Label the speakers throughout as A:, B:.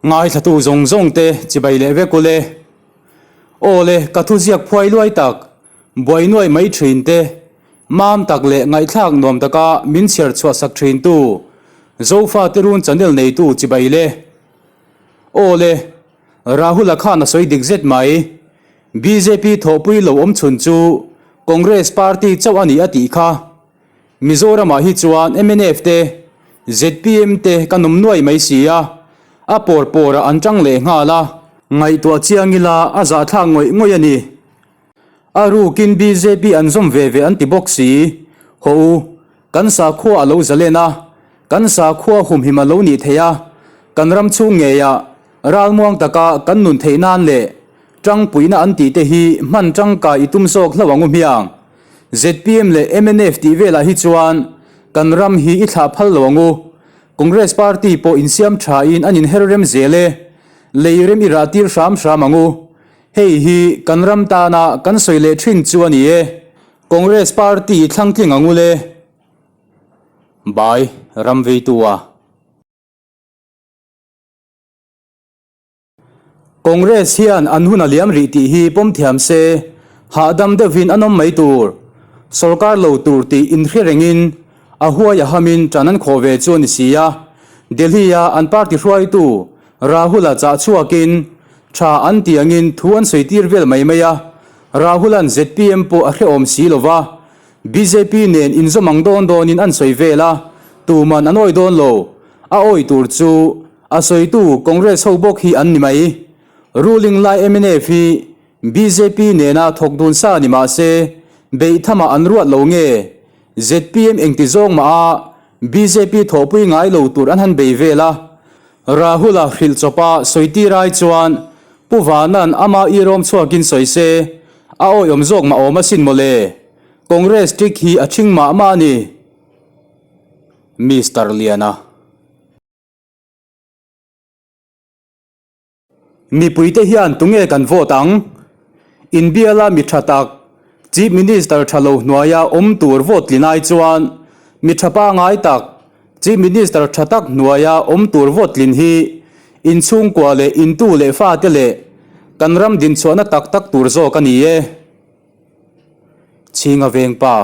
A: Ngaithlatu zawng zawng te chibai leh vek ule. Aw le, ka thuziak phuai luai tak, buai nuai mai thin te, mam tak leh ngaihthlak nuam taka min chhiar chhuah sak thin tu, Zofa te run channel neitu chibai le. Aw le, Rahul-a khan a sawi dik zet mai. Bjp thawhpui lo awm chhun chu Congress party chauh a ni a tih kha. Mizoramah hi chuan mnf te, zpm te kan awm nuai mai si a, a pawr pawrah an tang leh nghal a. Ngaihtuah chiang ila a zahthlak ngawih ngawih a ni. A rukin bjp an zawm ve ve an ti bawk si. Haw u, kan sakhua a lo zalen a, kan sakhua humhim a lo nih theih a, kan ram chhung ngeiah ralmuang taka kan nun theih nan leh tangpuina an tih te hi hman tangkai i tum zawk hlauh ang u hmiang. Zpm leh mnf tih velah hi chuan kan ram hi i thlah phal lo ang u. Congress party pawh insiam thain an inher rem zel e. Lei rem i rah tir hram hram ang u. Hei hi kan ram tana kan sawi leh thin chu a ni e. Congress party i thlang tling ang u le. Bai Ramveitua. Congress hian an hun a liam rih tih hi pawm thiam se, hahdam deuhin an awm mai tur. Sorkar lo tur tih inhre rengin a huai a hamin tan an khawh ve chu a ni si a. Delhi-a an party hruaitu Rahul-a chah chhuakin tha an ti angin thu an sawi tir vel mai mai a. Rahul-a'n zpm pawh a hrehawm si lo va, bjp nen inzawm ang dawn dawnin an sawi vel a, tuman an awi dawn lo. A awi tur chu A sawitu Congress ho bawk hi an ni mai. Ruling lai mnf hi bjp nena thawk dun sa ni mah se, beih thamah an ruat lo nge? Zpm engti zawng mah a bjp thawhpui ngai lo tur an han bei vel a. Rahul-a hrilh chawpa sawi tir ai chuan Pu Vana'n ama irawm chhuakin sawi se, a awiawm zawk mah awm asin mawle. Congress trick hi a ṭhing mah mah a ni. Mister Liana. Mipuite hian tunge kan vote ang? Inbiala mi tha tak, Chief Minister tha lo hnuaia awm tur vote tlin ai chuan mi tha pangai tak, Chief Minister tha tak hnuaia awm tur vote tlin hi inchhungkua leh intu leh fate leh kan ram dinchhuahna tak tak tur zawk a ni e. Chhinga Vengpa.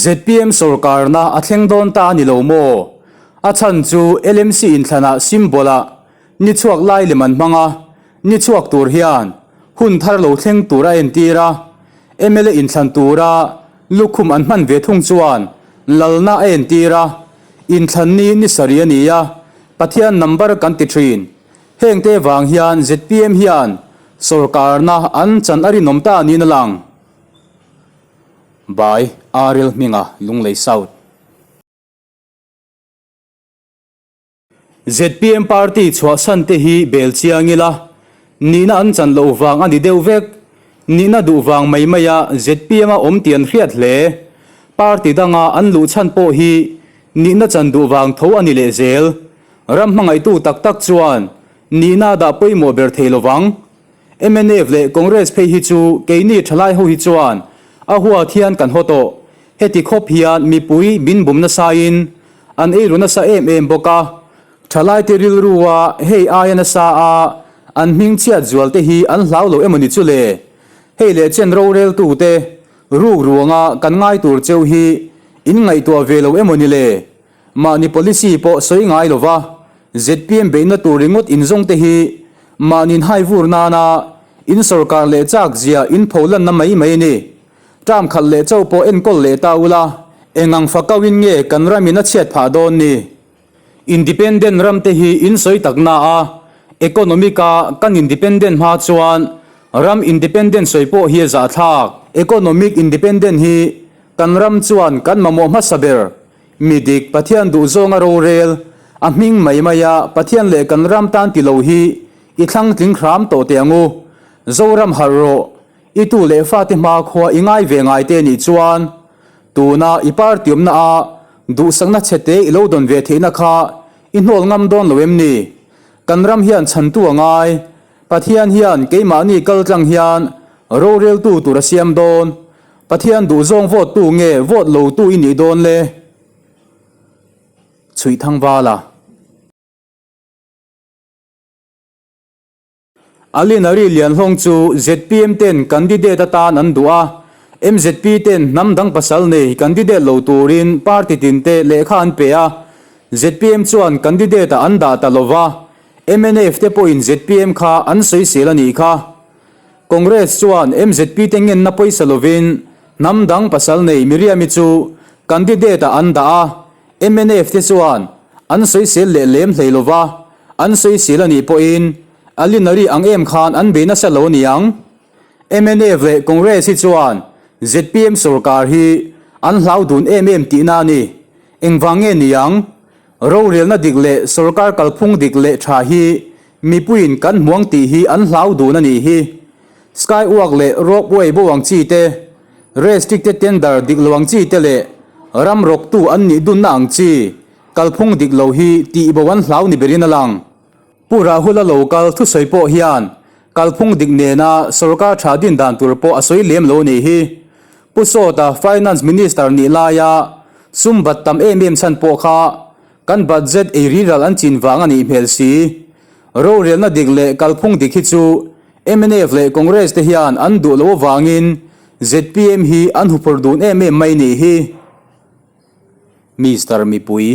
A: Zpm sorkarna a thleng dawn ta a ni lo maw? A chhan chu LMC inthlanah symbol-ah ni chhuak lai lem an hmang a, ni chhuak tur hian hun thar lo thleng tur a entir a, mla inthlan tura lukhum an hman ve thung chuan lalna a entir a, inthlan ni ni sarih a ni a, Pathian number kan ti thin. Hengte vang hian zpm hian sorkarna an chan a rinawm ta niin a lang. By Ariel Hminga, Lunglei South. Zpm party chhuahsan te hi bel chiang ila, nihna an chan loh vang a ni deuh vek. Nihna duh vang mai maia zpm a awm tih an hriat hle. Party danga an luh chhan pawh hi nihna chan duh vang tho a ni leh zel. Ram hmangaihtu tak tak chuan nihna a dah pawimawh ber thei lovang. Mnf leh Congress phei hi chu keini thalai ho hi chuan a huat hian kan haw tawh. Heti khawp hian mipui min bum nasain an eiru nasa em em bawk a. Thalaite rilrua hei aia nasa a an hming chhiat zual te hi an hlau lo emawni chu le? Hei leh chen roreltute ruk ruanga kan ngai tur cheu hi in ngaihtuah ve lo emawni le? Mahni policy pawh sawi ngai lova zpm beihna tur ringawt inzawng te hi mahni'n hai vur nana in sorkar leh chak zia in pholanna mai mai a ni. Term khat leh chauh pawh enkawl leh ta ula, engang fakauin nge kan ramin a chhiat phah dawn ni? Independent ram te hi in sawi tak na a, economic a kan independent hma chuan ram independent sawi pawh hi a zahthlak. Economic independent hi kan ram chuan kan mamawh hmasa ber. Mi dik Pathian duh zawnga rorel, a hming mai maia Pathian leh kan ram tan ti lo hi i thlang tling hram tawh teh ang u. Zoram harh rawh, i tu leh fate hmakhua i ngai ve ngai te nih chuan tuna i party awmna a duhsakna chhete i lo dawn ve theihna kha i hnawl ngam dawn lo em ni? Kan ram hian chhantu a ngai, Pathian hian keimahni kal tlang hian roreltu tur a siam dawn. Pathian duhzawng vote tu nge vote lo tu i nih dawn le? Chhuihthangvala. Alinari Lianhlawng chu zpm ten candidate atan an duh a, mzp ten hnam dang pasal nei candidate lo turin party tinte lehkha an pe a, zpm chuan candidate ah an dah ta lova, mnf te pawhin zpm kha an sawisel a nih kha. Congress chuan mzp te ngenna pawisa lovin hnam dang pasal nei Miriam-i chu candidate ah an dah a, Mnf te chuan an sawisel leh lem hlei lova, an sawisel a nih pawhin Alinari ang em khan an bei nasa lo niang. Mnf leh Congress hi chuan zpm sorkar hi an hlau dun em em tihna a ni. Engvang nge niang? Rorelna dik leh sorkar kalphung dik leh tha hi mipuiin kan hmuang tih hi an hlau dun a nih hi. Skywalk leh ropeway bo ang chi te, restricted tender dik lo ang chi te leh ram rawktu an nih dunna ang chi kalphung dik lo hi tih bo an hlau ni berin a lang. Pu Rahul-a lo kal thusawi pawh hian kalphung dik nena sorkar tha din dan tur pawh a sawi lem lo nih hi. Pu Sawta Finance Minister nih laia sum bat tam em em chhan pawh kha kan budget ei riral an chin vang a nih hmel si. Rorelna dik leh kalphung dik hi chu Mnf leh Congress te hian an duh loh avangin zpm hi an huphurh dun em em mai nih hi. Mister Mipui.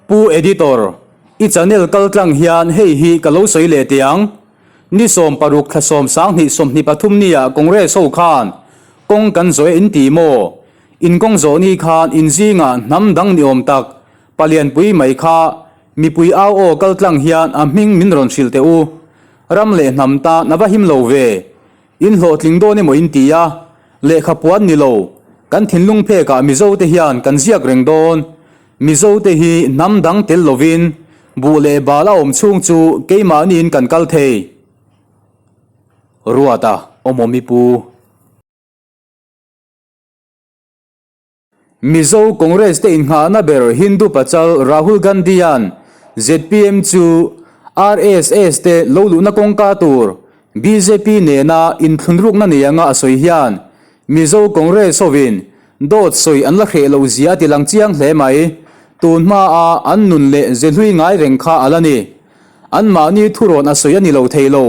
A: Pu Editor, i channel kal tlang hian hei hi ka lo sawi leh teh ang. Ni 16 thla 10 sang 23 nia Congress ho khan kawng kan zawh e in ti maw? In kawng zawh ni khan in zingah hnam dang ni awm tak palianpui mai kha Mipui au aw kal tlang hian a hming min rawn hrilh teh u. Ram leh hnam tan a va him lo ve. In hlawhtling dawn emaw in ti a, lehkha puan ni lo, kan thinlung phekah Mizo te hian kan ziak reng dawn. Mizo te hi hnam dang tel lovin buh leh bal a awm chhung chu keimahniin kan kal thei. Ruata awmawm i pu. Mizo Congress te innghahna ber Hindu pachal Rahul Gandhi-a'n zpm chu RSS te lo luhna kawngka tur bjp nena inthlunrukna nei anga a sawi hian Mizo Congress hovin dawt sawi an la hreh loh zia a ti lang chiang hle mai. Tun hmaa an nun leh ze hlui ngai reng kha a la ni. Anmahni thurawn a sawi a ni lo thei lo.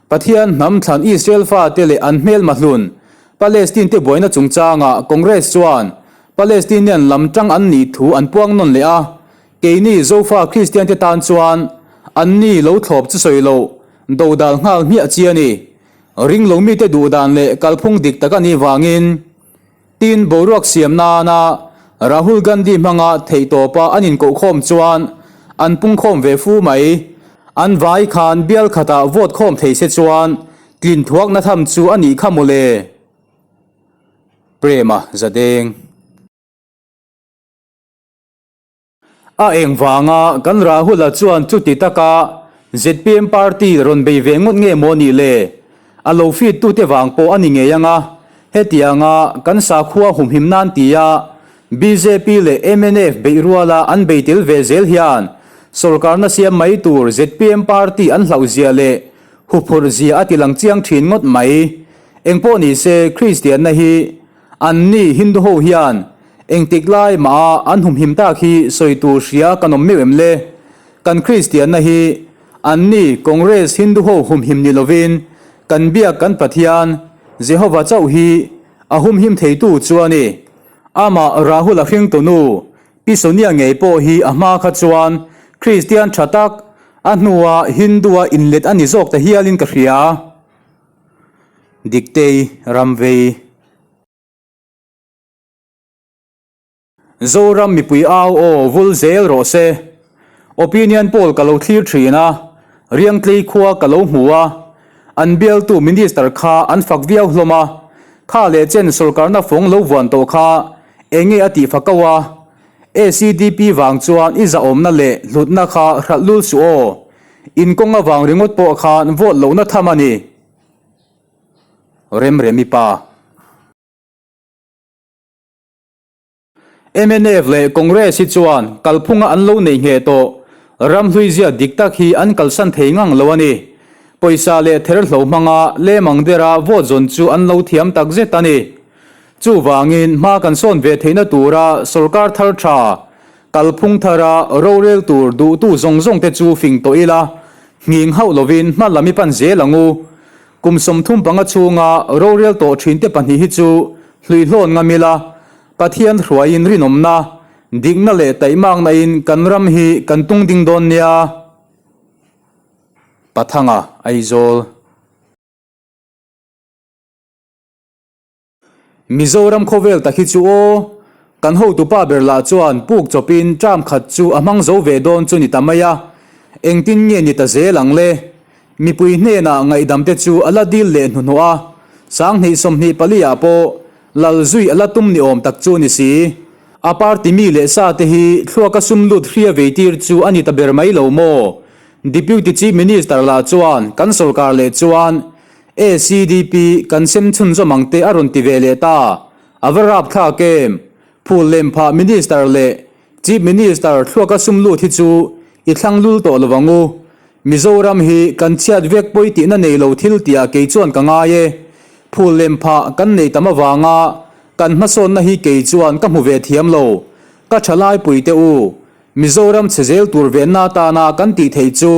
A: Pathian hnam thlan Israel fate leh an hmelma hlun Palestine te buaina chungchangah Congress chuan Palestinian lam tang an nih thu an puang nawn leh a, keini Zofa Kristian te tan chuan anni lo thlawp chu sawi loh dodal nghal hmiah chi a ni. Ring lo mite duh dan leh kalphung dik tak a nih vangin tin boruak siam nana Rahul Gandhi hmanga theihtawpa an inkohkhawm chuan an pungkhawm ve fu mai. An vai khan bial khatah vote khawm thei se chuan Tlin thuakna tham chu a nih kha mawle. Prema Zadeng. A eng vanga kan Rahul-a chuan chuti taka zpm party rawn bei ve ngawt nge maw nih le? A lo feed tute vang pawh a ni ngei anga, hetianga kan sakhua humhim nan tia bjp leh mnf beih ruala an bei tel ve zel hian sawrkarna siam mai tur zpm party an hlauhzia leh Huphurh zia a ti lang chiang thin ngawt mai. Engpawh ni se Kristianna hi an ni Hindu ho hian engtik lai mah a an humhim tak hi sawi tur hria kan awm meuh em le? Kan Kristianna hi an ni Congress Hindu ho humhim ni lovin kan biak kan Pathian Jehovah chauh hi a humhim theitu chu a ni. Amah Rahul a hringtunu Pi Sonia ngei pawh hi a hma kha chuan Kristian tha tak, a hnua Hindu-a inlet a ni zawk ta hialin ka hria. Diktei Ramvei. Zoram mipui au aw vul zel rawh se. Opinion poll ka lo thlir thin a, Riangtlei khua ka lo hmu a, an bialtu Minister kha an fak viau hlawm a, kha leh chen sawrkarna fawng lo vuan tawh kha enge a tih fak ko a, ACDP vang chuan i zahawmna leh hlutna kha hralh lul suh aw, in kawng avang ringawt pawh khan vote lohna tham a ni. Remremi pa. Mnf leh Congress hi chuan kalphunga an lo nei ngheh tawh ramhlui zia dik tak hi an kalsan thei ngang lo a ni. Pawisa leh therhlo hmanga lemang dera vote zawn chu an lo thiam tak zet a ni. Chuvangin hma kan sawn ve theihna tura sorkar thar tha, kalphung thara rorel tur duhtu zawng zawng te chu fing tawh ila, nghing hauh lovin hma lam i pan zel ang u. Kum 35 chhunga rorel tawh thinte pahnih hi chu hluihlawn ngam ila, Pathian hruaiin rinawmna, dikna leh taihmaknain kan ram hi kan tung ding dawn nia. Pathanga, Aizawl. Mizoram khawvel tak hi chu aw, kan hotupa ber lah chuan puk chawpin term khat chu a hmang zo ve dawn chu ni ta mai a, engtin nge ni ta zel ang le? Mipui hnenah ngaihdam te chu a la dil leh hnuhnawh a, 20 24 ah pawh lal zui a la tum ni awm tak chu ni si. A party mi leh sa te hi thluaka sum lut hria vei tir chu a ni ta ber mai lo maw? Deputy Chief Minister lah chuan kan sorkar leh chuan ACDP kan sem chhunzawm ang te a rawn ti ve leh ta. A va rapthlak em? Phul lem phah Minister leh Chief Minister thluaka sum lut hi chu i thlang lul tawh lo ang u. Mizoram hi kan chhiat vek pawi tihna nei lo thil tihah kei chuan ka ngai e. Phul lem phah kan nei tam avanga kan hmasawnna hi kei chuan ka hmu ve thiam lo. Ka thalai pui te u, Mizoram chhe zel tur venna atana kan tih theih chu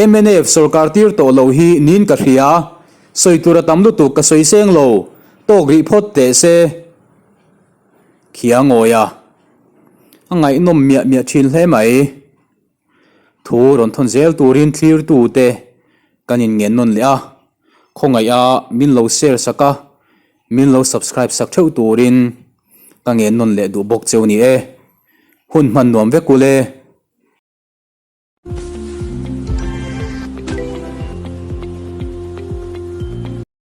A: mnf sorkar tir tawh loh hi niin ka hria. Sawi tur a tam lutuk ka sawi seng lo, tawk rih phawt teh se. Khia ngawi a, a ngaihnawm miah miah thin hle mai. Thu rawn thawn zel turin thlirtute kan inngen nawn leh a, khawngaih a min lo share sak a, min lo subscribe sak theuh turin ka ngen nawn leh duh bawk cheu ni e. Hun hman nuam vek ule.